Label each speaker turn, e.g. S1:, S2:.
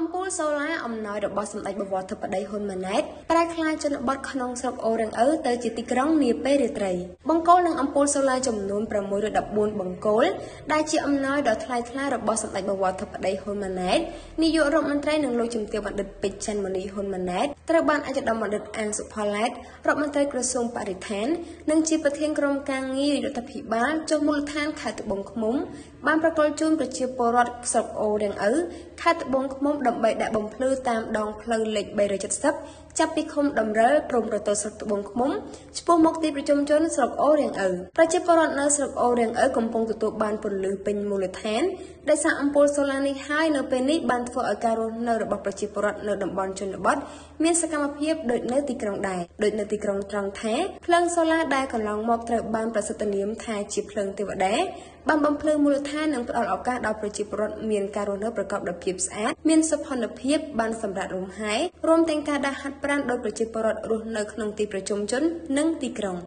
S1: អំពូលសូឡាអំណោយរបស់សម្ដេចបវរធិបតីហ៊ុនម៉ាណែតប្រែក្លាយជនបទក្នុងស្រុកអូររាំងឪទៅជាទីក្រុងនាពេលរាត្រីបង្គោលនិងអំពូលសូឡាចំនួន614បង្គោលដែលជាអំណោយដ៏ថ្លៃថ្លារបស់សម្ដេចបវរធិបតីហ៊ុនម៉ាណែតនាយករដ្ឋមន្ត្រីនិងលោកជំទាវបណ្ឌិតពេជ្រច័ន្ទមុនីហ៊ុនម៉ាណែតត្រូវបានឯកឧត្តមបណ្ឌិតអាងសុផល្លែតរដ្ឋមន្ត្រីក្រសួងបរិស្ថាននិងជាប្រធានក្រុមការងាររដ្ឋាភិបាលចុះមូលដ្ឋានខេត្តត្បូងឃ្មុំបានប្រគល់ជូនប្រជាពលរដ្ឋស្រុកអូររាំងឪខេត្តត្បូងឃ្មុំដើម្បីដាក់បំភ្លឺតាមដងផ្លូវលេខ370ចាប់ពីឃុំដំរិលព្រំប្រទល់ស្រុកត្បូងឃ្មុំឆ្ពោះមកទីប្រជុំជនស្រុកអូររាំងឪប្រជាពលរដ្ឋនៅស្រុកអូររាំងឪកំពុងទទួលបានពន្លឺពេញមូលដ្ឋានដោយសារអំពូលសូឡានេះហើយនៅពេលនេះបានធ្វើឲ្យការរស់នៅរបស់ប្រជាពលរដ្ឋនៅតំបន់ជនបទមានសកម្មភាពដូចនៅទីក្រុងដែរដូចនៅទីក្រុងត្រង់ថាភ្លើងសូឡាដែលកន្លងមកត្រូវបានប្រសិទ្ធនាមថាជាភ្លើងទេវតាបានបំភ្លឺមូលដ្ឋាននិងផ្ដល់ឱកាសដល់ប្រជាពលរដ្ឋមានការរស់នៅប្រកបដោយភាពស្អាតមានសោភ័ណភាពបានសម្រាប់រំហែរួមទាំងការដើរហាត់ប្រាណដោយប្រជាពលរដ្ឋរស់នៅក្នុងទីប្រជុំជននិងទីក្រុង។